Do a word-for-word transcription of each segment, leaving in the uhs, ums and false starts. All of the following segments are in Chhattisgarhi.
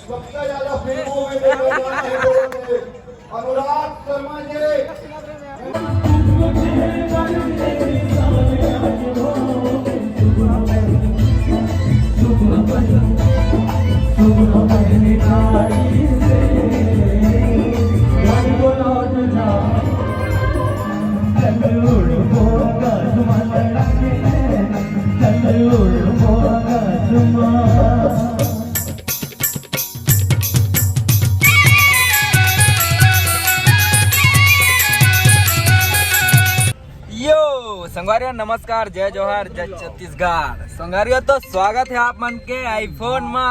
सबसे ज्यादा फिल्मों में देखा जाना हीरो है अनुराग शर्मा जी। यो संगवारी हो, नमस्कार, जय जोहार, जय छत्तीसगढ़। संगवारी हो, तो स्वागत है आप मन के iPhone मा।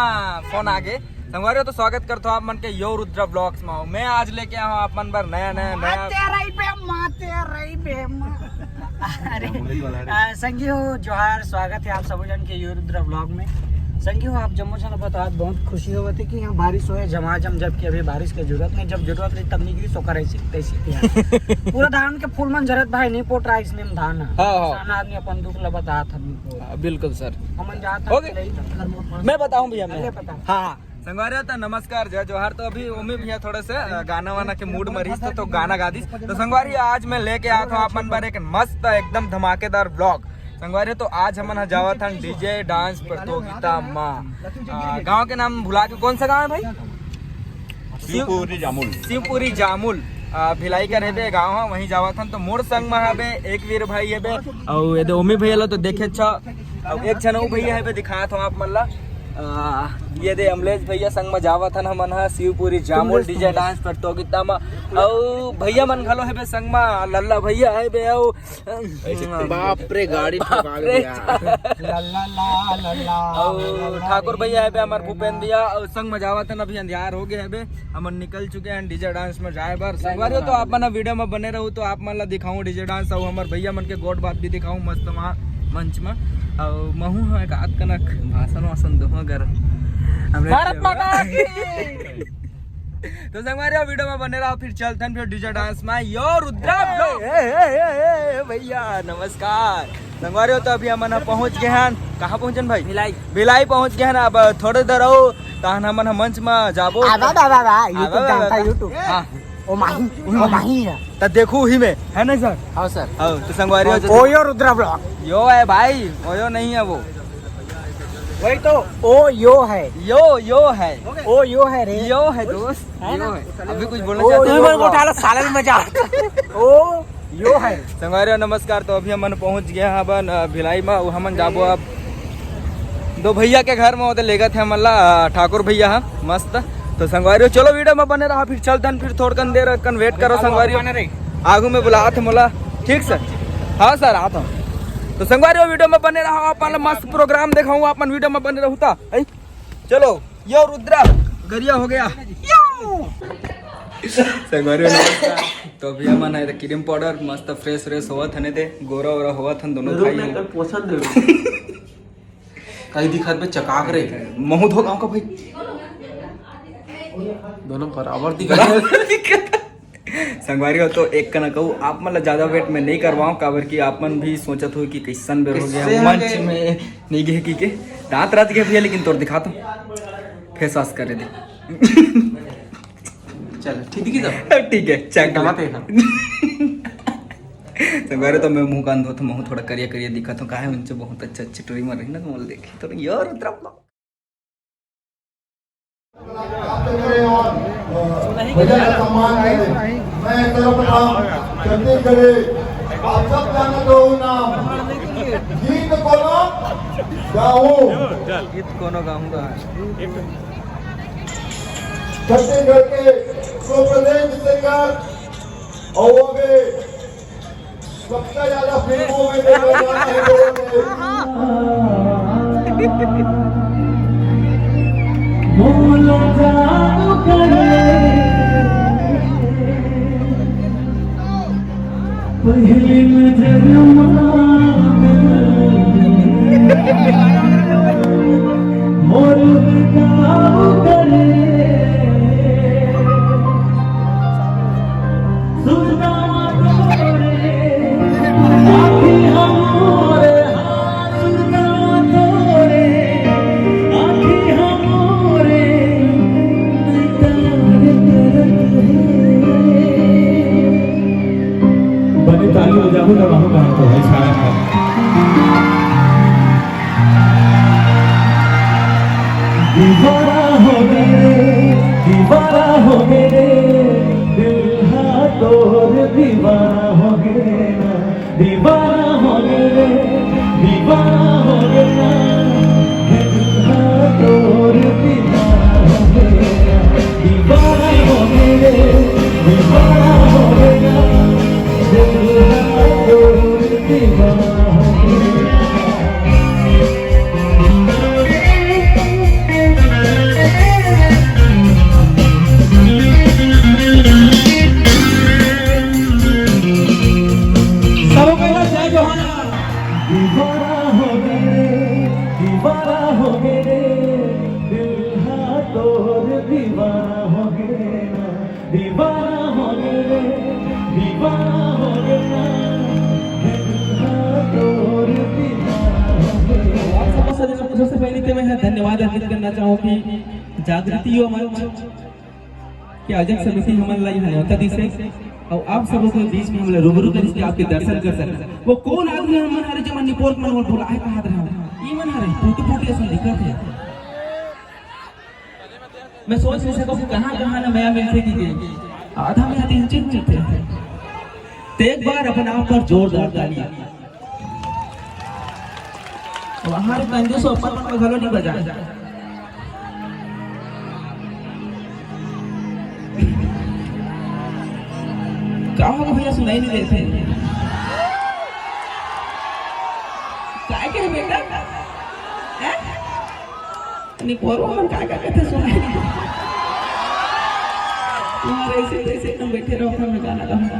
फोन आगे। संगवारी हो, तो स्वागत करथो आप मन के यो रुद्रा ब्लॉग्स मा। मैं आज लेके आया हूँ आप मन बर नया नया नया माते रही बे, माते रही बे, मा-, अरे, आ, संगी हो, जोहार, स्वागत है आप सबो जन के यो रुद्रा ब्लॉग में। संगी हो, आप जम्मो जन बतात बहुत खुशी होवत है कि यहाँ बारिश होए झमाझम, जबकि अभी बारिश के जरूरत नहीं, जब जरूरत रही तब नहीं गिरी, सोकर ऐसी तैसी किया। पूरा धान के फूल मन झरत भाई, नहीं पोट रहा इसने में धान है। हाँ, हाँ। किसान आदमी अपन दुख ल बतात हन। हाँ, बिल्कुल सर। हमन जात हो हन गए। ले। मैं बताऊं भैया, मैं। अरे बता। हाँ, हाँ। संगवारी हो, तो नमस्कार, जय जोहार। तो अभी ओमी भैया थोड़े से, अ, गाना वाना के मूड में रहिस, तो, तो गाना गा दिस। तो संगवारी, आज मैं लेके आत हूँ आप मन बर एक मस्त, एकदम धमाकेदार ब्लॉग। संगवारी हो, तो आज हमन ह जावत हन डीजे डांस प्रतियोगिता मा। अ, गांव के नाम भुला के, कौन सा गांव है भाई? शिव-, शिवपुरी जामुल। शिवपुरी जामुल, अ, भिलाई कर हेबे गांव ह, वहीं जावत हन। तो मोर संग मा हबे एक वीर भाई हेबे, अउ ये दे ओमी भैया ला तो देखे छ, अउ एक झन अउ भैया हेबे, दिखात हूँ आप मन ला। अ, ये दे अमलेश भैया संग मा जावत हन हमन ह शिवपुरी जामुल डीजे डांस प्रतियोगिता मा। अउ भैया मन घलो हेबे संग मा, लल्ला भैया हेबे, अउ बाप रे, गाड़ी ठोका रे। गया। लल्ला ला, लल्ला, अउ लल्ला ठाकुर रे, भैया हेबे, हमर लल्ला। भूपेन भैया, अउ संग मा जावत हन, अभी अंधियार हो गए हेबे, हमन निकल चुके हैं डीजे डांस में जाए बर। संगवारी हो, तो आप मन वीडियो में बने रहू, तो आप मन ला दिखाऊं डीजे डांस, अउ हमर भैया मन के गोठ बात भी दिखाऊं मस्त वहाँ मंच में। अउ महू ह एक आध कनक भाषण वासन दूंगा अगर हमरे भारत माता की। तो संगवारी हो, वीडियो में बने रहो, फिर चलथन फिर डीजे डांस में। यो रुद्रा ब्लॉग। ए, ए, ए, ए, ए, भैया नमस्कार। संगवारी हो, तो अभी हमन ह पहुंच गए हन। कहाँ पहुंचन भाई? भिलाई। भिलाई पहुंच गए हन। अब थोड़े देर अउ तहन हमन ह मंच में जाबो। आबा, बा, बा, बा, YouTube आबा, बा, जानता, बा। YouTube। हाँ। ओ माही, ओ माही है। त देखू ही में, है ना सर? हाँ सर। हाँ, तो संगवारी हो, ओ यो रुद्रा ब्लॉग। यो है भाई, ओ यो नहीं है वो। वही तो, ओ यो है। यो, यो है। ओ यो है रे। यो है दोस्त, है ना? यो है। अभी कुछ बोलना ओ चाहते हो? यो तू मेरे को उठा लो, साले में जा। ओ यो है। संगवारी हो नमस्कार, तो अभी हमन पहुंच गए हैं अपन, अ, भिलाई में। वो हमन जाबो अब दो भैया के घर में, ओदे लेगत है हमन ला, अ, ठाकुर भैया ह मस्त। तो संगवारी हो चलो वीडियो में बने रहा, फिर चलतन, फिर थोड़कन देर कन वेट करो संगवारी हो। आगू में बुलात है मोला, ठीक सर? हाँ सर, आता हूँ। तो संगवारी हो वीडियो में बने रहा, आप मन ला मस्त प्रोग्राम देखाऊँ, आप मन वीडियो में बने रहू ता। है? चलो, यो रुद्रा गरिया हो गया। संगवारी हो नमस्कार। तो अभी हमन है क्रीम पाउडर मस्त फ्रेश व्रेश होवत हन, ते गोरा ओरा होवत हन दोनों भाई। पोषण दे। कहीं दिखत बे चकाक रे। महू धो गाँव का भाई। दोनों बराबर दिखत। संगवारी हो तो एक कना कहू, आप मन ला ज्यादा वेट में नहीं करवाऊं, काबर कि आप मन भी सोचत हो कि कैसन बेर हो गया कैसे मंच हो गए? में नहीं गए की के। दांत रात गए भैया, लेकिन तोर दिखा तो फेस वॉश करे दे। चल, ठीक है सब? ठीक है, चल। दिखाते हैं। संगवारी हो तो मैं मुंह कान धोत हूँ, मुंह थोड़ा करिया करिया दिखत हूँ, काहे उनसे बहुत अच्छा अच्छा ट्रिमर है ना, तो बोल देखे तो यार उतरा। भैया का सम्मान करें। मैं सर्वप्रथम छत्तीसगढ़, आप सब जानते हो नाम, गीत कोनो गाऊं। गीत कोनो गाऊंगा। छत्तीसगढ़ के सुप्रसिद्ध सिंगर और वो भी सबसे ज्यादा फिल्मों में देखा जाना है लोगों ने। बोलो जादू करे, पहली नजर में मोर बेकाबू करे। हो गे रे, दीवाना हो गे रे, दिल हा तोर दीवाना हो गे ना, दीवाना हो गे रे, दीवाना हो गे ना, दिल हा तोर दीवाना हो गे ना, दीवाना हो गे रे, दीवाना हो गे ना, दिल हा तोर दीवाना हो गे ना। सबो कहिला जय जोहार। दीवाना हो गे रे, दीवाना हो गे रे, दिल हा तोर दीवाना हो गे ना, दीवाना हो गे रे, दीवाना हो गे ना, दिल हा तोर दीवाना हो गे ना। आप सबसे, सबसे पहले तो मैं धन्यवाद अर्पित करना चाहूँ कि जागृति युवा मंच के आयोजक समिति हमन ला यहाँ न्योता दिस हे, अउ आप सबो के बीच में हमन ला रूबरू करिस के आपके दर्शन कर सकन। वो कौन आदमी हमन हरे जेमन निपोर मन बुलाए कहत रहा? ई मन हरे, फूट फूट असन दिखत हे। मैं सोच नहीं सकूं कि कहाँ कहाँ ना मया मिलथे कि के। आधा में आधी इंचिन मिलथे। तो एक बार अपन आप पर जोरदार ताली। वहाँ रे कंजूस अपन मन घलो नहीं बजा। का हो भैया, सुनाई नहीं देते? काय करे बेटा? हैं? निपोरो मन का का कहते सुनाई नहीं देते। तुम्हारे ऐसे तैसे एकदम बैठे रहो, फिर मैं गाना गाऊंगा।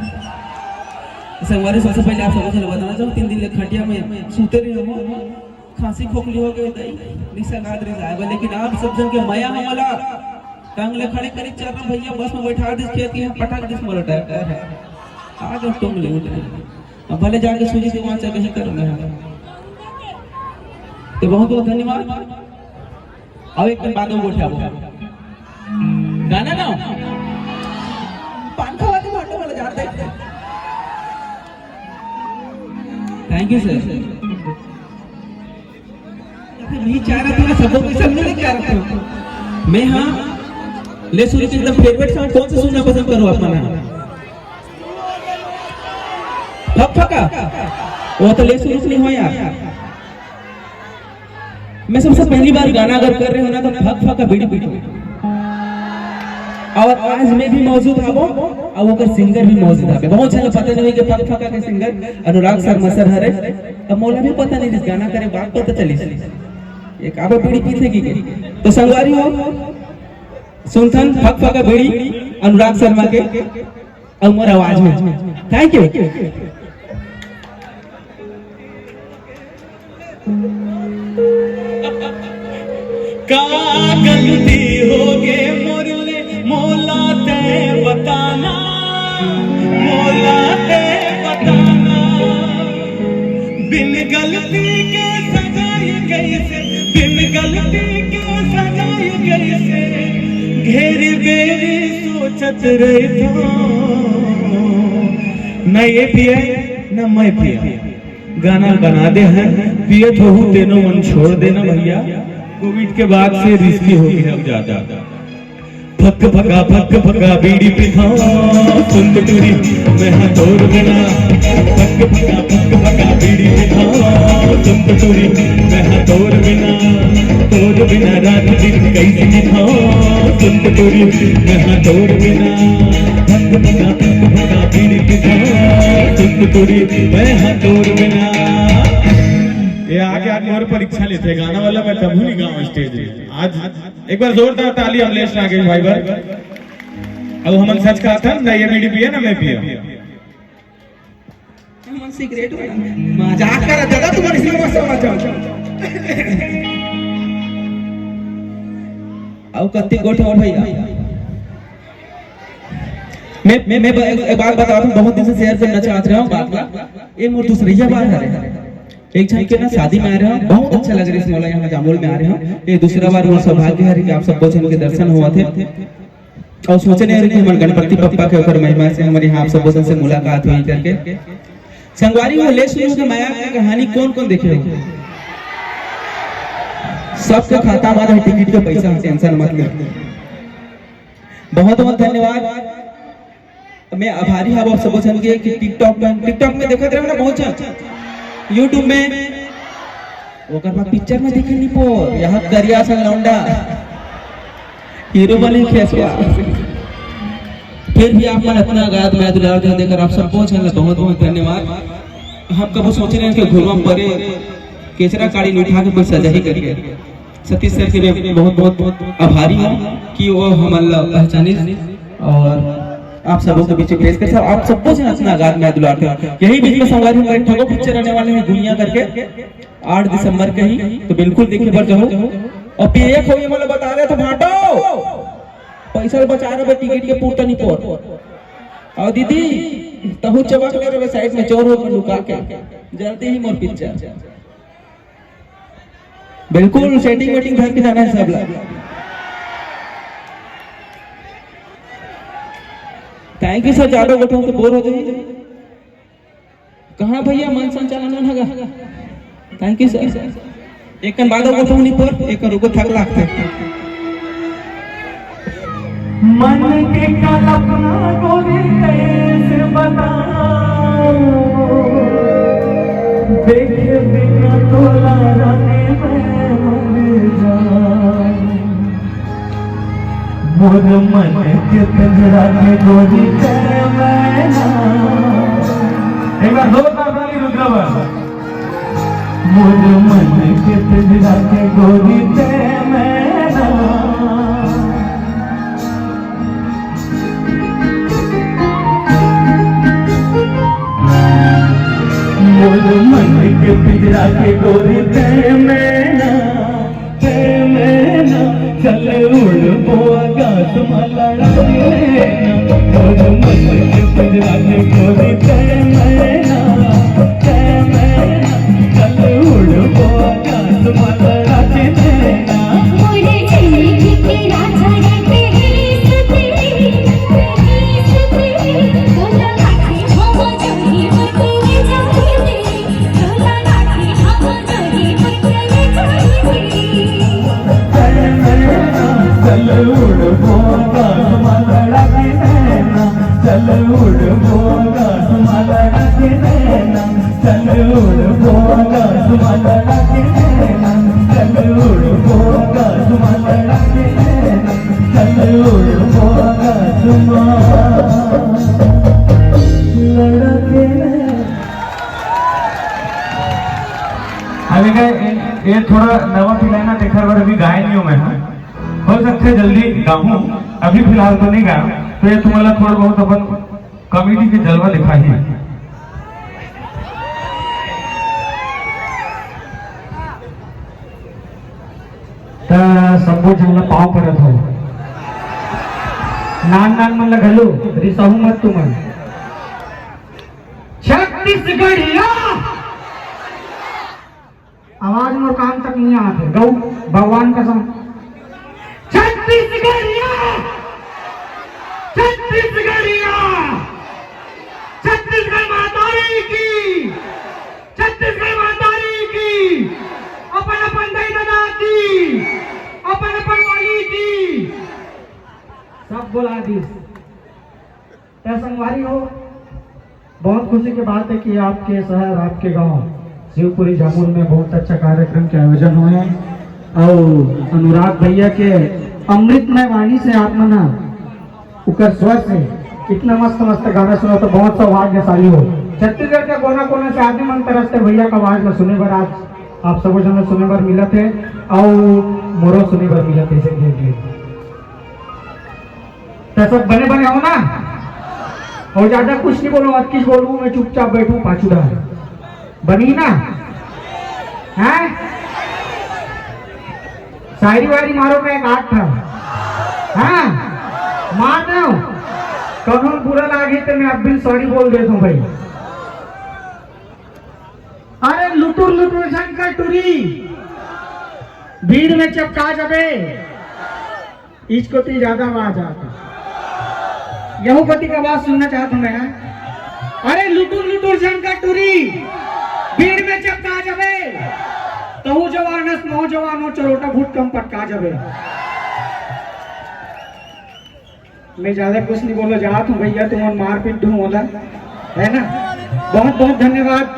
संगवारी, सबसे पहले आप सबको चलो बताना चाहूँ, तीन दिन ले खटिया में सूते रहे हो, खांसी खोखली हो गई, दई निशा गाद रही जाए, लेकिन आप सब जन के मया हमला टंग ले खड़े करी चल रहा भैया, बस में बैठा दिस खेत के, पटक दिस मोला ट्रैक्टर है, आ गए तुम ले उठ रहे। अब भले जाके सूजी से वहां से कहीं करूंगा। तो बहुत बहुत धन्यवाद। अब एक दिन बाद में गोठियाबो। गाना गाओ। पान खवा के भांडो वाला जान दे। Thank you sir. भी चाह रहा था, सबको भी सब नहीं चाह रहा था। मैं हाँ, ले सुरू के एकदम फेवरेट सॉन्ग कौन सा सुनना पसंद करो आप मना? फक फका। वो तो ले सुरू नहीं हो यार। मैं सबसे पहली बार गाना अगर कर रहे हो ना तो फक फका बीड़ी पीटो। और आज मैं भी मौजूद हूँ और ओकर सिंगर भी मौजूद है। बहुत जने पता नहीं कि फक फका के सिंगर अनुराग शर्मा सर हरे। अब मोला भी पता नहीं, जिस गाना करे बात पता चली। एक आप बीड़ी पीथे की के। तो संगवारी हो, सुनथन फक फका बीड़ी अनुराग शर्मा के अउ मोर आवाज में। Thank you. का गलती होगे मोर ले, मोला तै बताना, मोला तै बताना। बिन गलती के सजा ये कइसे, बिन गलती के सजा ये कइसे, घेरी बेरी सोचत रहिथों। न ये पिए, न मैं पिए। गाना बना दे हन, पियत होहू तेनो मन छोड़ देना भैया। कोविड के बाद से रिस्की हो गया अब ज्यादा। फक फका, फक फका, बीड़ी पिथाओ, सुन टुरी, मैं हाँ तोर बिना। फक फका, फक फका, बीड़ी पिथाओ, सुन टुरी, मैं हाँ तोर बिना। तोर बिना रात दिन कैसे बिताओ, सुन टुरी, मैं हाँ तोर बिना। फक फका, फक फका, बीड़ी पिथाओ, सुन टुरी, मैं हाँ तोर बिना। ये आके आज मोर परीक्षा लेथे, गाना वाला मैं कभू नहीं गाऊं स्टेज में। आज एक बार जोरदार ताली अमलेश नागेश भाई बर। अब हमन सच कहा था ना, ये बीड़ी पिए ना मैं पिए। हमन सिगरेट वाला मजाक कर दादा, तुम इसमें मत समझ जाओ। अउ कत्ती गोठ हो भैया। मैं, मैं, मैं ब-, एक, एक बात बतावत हूँ, बहुत दिन से शेयर करना चाहत रहा हूँ बात ला। ये मोर दूसरैया बार हरे। एक झन के ना शादी में आ रहे हो, बहुत अच्छा लग रहा है मोला, यहाँ जामुल में आ रहे हो। ये दूसरा बार मोर सौभाग्य हरे कि आप सब झन के दर्शन हुआ थे। अउ सोचे नहीं रहे कि हमर गणपति बप्पा के ओकर महिमा से हमर यहाँ आप सब झन से मुलाकात हुई करके। संगवारी हो, ले सुरू के मया के कहानी कोन कोन देखे हो? सबके खाता में रहे टिकट के पैसा, टेंशन मत ले। बहुत बहुत धन्यवाद। मैं आभारी हूँ आप सबो झन के कि TikTok में, TikTok में देखत रहे ना बहुत झन, YouTube में, ओकर बाद पिक्चर में देखे नहीं पोर, यहाँ करिया संग लौंडा हीरो बनी खेसवा। फिर भी आप मन इतना गाद मैं दुलार दे देकर आप सबो झन ला बहुत बहुत धन्यवाद। हम कबो सोचे नहीं कि घुरवा परे केचरा काड़ी उठा के कोई सजा ही करके। सतीश सर के मैं बहुत बहुत आभारी हूँ कि वो हमन ला पहचानिस और आप सबों के बीच में पेश कर। सब आप सबको से इतना आगाज मैं दुलार थे। यही बीच में संगवारी, हमारे ठगो पिक्चर आने वाले हैं दुनिया करके, आठ दिसंबर के ही, तो बिल्कुल देखे बर जाओ। और पीएफ हो ये मतलब बता रहे तो भाटो पैसा बचा रहे टिकट के पूर्ता नहीं पोर। और दीदी तहु चबक ले रहे साइड में चोर हो लुका के, जल्दी ही मोर पिक्चर। बिल्कुल सेटिंग वेटिंग धर के जाना है सब ला। थैंक यू सर, ज्यादा गोठो तो बोर हो जाए। कहाँ भैया मन संचालन होगा? Thank you sir. एक कन बादो गोठो नहीं पर एक कन रुको थक लागते। मन के कल्पना गोरी कैसे बताऊं, देखे बिना तोला रानी मैं मर जाऊं। मोर मन के पिंजरा के गोरी ते मैना। एक बार जोरदार ताली रुद्रा बस। मोर मन के पिंजरा के गोरी ते मैना। मोर मन के पिंजरा के गोरी ते मैना, ते मैना, चल उड़बो आकाश में लड़ा के नैना। मोर मन के पिंजरा के गोरी ते मैना, ते मैना, चल उड़बो आकाश में लड़ा के नैना। मोरे जिंदगी के राजा रे तेरी सुतरी, तेरी सुतरी, तोला लागे हो जोड़ी, वो तेरे जाने दे। चल उड़बो आकाश में लड़ा के नैना, चल उड़बो आकाश में लड़ा के नैना, चल उड़बो आकाश में लड़ा के नैना, चल उड़बो आकाश में लड़ा के नैना, चल उड़बो आकाश में लड़ा के नैना। अभी का ये, ये थोड़ा नवा फिलहाल ना देखा, पर अभी गाय नहीं हूँ मैं, हाँ। हो सकता है जल्दी गाऊं, अभी फिलहाल तो नहीं गाया, तो ये तुम्हारा थोड़ा बहुत अपन कॉमेडी के जलवा दिखाई। त सबो झन ला पाँव परत हो, नान नान मन ला घलो रिसाहू मत तुमन। छत्तीसगढ़िया आवाज मोर कान तक नहीं आत हे। गऊ भगवान कसम। छत्तीसगढ़िया, छत्तीसगढ़िया, छत्तीसगढ़ माता री की, छत्तीसगढ़ माता री की, अपन अपन दाई ददा की, अपन अपन वाली की। सब बोला दीस। त संगवारी हो, बहुत खुशी की बात है कि आपके शहर, आपके गांव शिवपुरी जामुन में बहुत अच्छा कार्यक्रम के आयोजन हुए हैं। और अनुराग भैया के अमृतमय वाणी से आप मन ह उकर स्वर से इतना मस्त मस्त गाना सुना, तो बहुत सौभाग्यशाली हो। छत्तीसगढ़ के कोना कोना से आदमी मन तरसथे भैया का आवाज ला सुने बर, आज आप सबो झन ला सुने बर मिलत हे और मोरो सुने बर मिलत हे, इसे देख ले। त सब बने बने हो ना? और ज्यादा कुछ नहीं बोलो, अतकीच बोलूं मैं, चुपचाप बैठूं पाछू डहर। बनी ना? हैं? शायरी वायरी मारो मैं एक आध ठा। हाँ? मार दो। कौनो बुरा लागे तो मैं अब भी सॉरी बोल देता हूँ भाई। अरे लुटुर लुटुर झन कर टुरी, भीड़ में चपका जबे। इस कोती ज्यादा आवाज आत हे। यहू कोती का आवाज सुनना चाहत हूं मैं। अरे लुटुर लुटुर झन कर टुरी, भीड़ में चपका जबे। तहू जवान अस नौजवान हो, चलोटा फुट कम पटका जबे। मैं ज्यादा कुछ नहीं बोलो, जात हूँ भैया, तुमन मारपीट ढूंढ होला, है ना? बहुत बहुत धन्यवाद।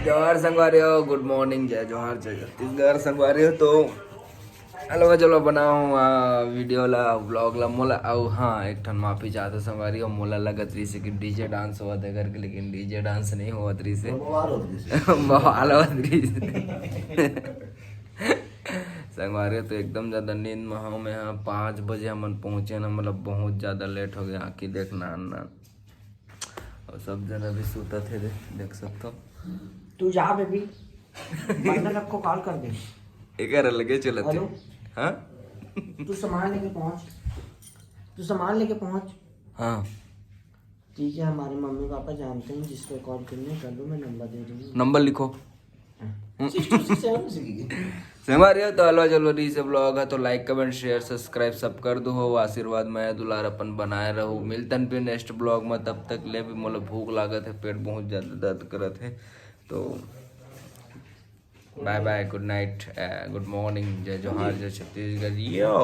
जोहार संगवारी हो, गुड मॉर्निंग, जय जोहार, जय छत्तीसगढ़ संगवारी हो। तो हेलो, चलो बनाओ वीडियो ला, व्लॉग ला। मोला अउ हाँ, एक ठन माफी चाहत हूँ संगवारी हो, मोला लगत रहिस हे कि डीजे डांस होवत हे करके, लेकिन डीजे डांस नहीं होवत रहिस हे। बवाल होत रहिस हे। बवाल होत रहिस हे। संगवारी हो, तो एकदम ज्यादा नींद में हूँ मैं। हाँ, पाँच बजे हमन पहुँचे ना, मतलब बहुत ज्यादा लेट हो गया। आँखी देख नान नान, अउ सब जन अभी सुतत हे, दे-, देख सकथो। तू जा बेबी, बंदर सबको कॉल कर दे। एकर अलगे चलत हे। हेलो। हाँ? तू सामान लेके पहुंच, तू सामान लेके पहुंच। हाँ। ठीक है, हमारे मम्मी पापा जानते हैं, जिसको कॉल करने कर लो, मैं नंबर दे दूंगी। नंबर लिखो। हाँ। हम्म। सिक्स टू सिक्स सेवन से की। संगवारी हो, तो हेलो, चलो, डी से व्लॉग है, तो लाइक, कमेंट, शेयर, सब्सक्राइब सब कर दो हो। आशीर्वाद, मया, दुलार अपन बनाए रहो। मिलतन फिर नेक्स्ट व्लॉग में, तब तक ले भी मोला भूख लागत है, पेट बहुत ज्यादा दर्द करत है। तो बाय बाय, गुड नाइट, गुड मॉर्निंग, जय जोहार, जय छत्तीसगढ़, यो।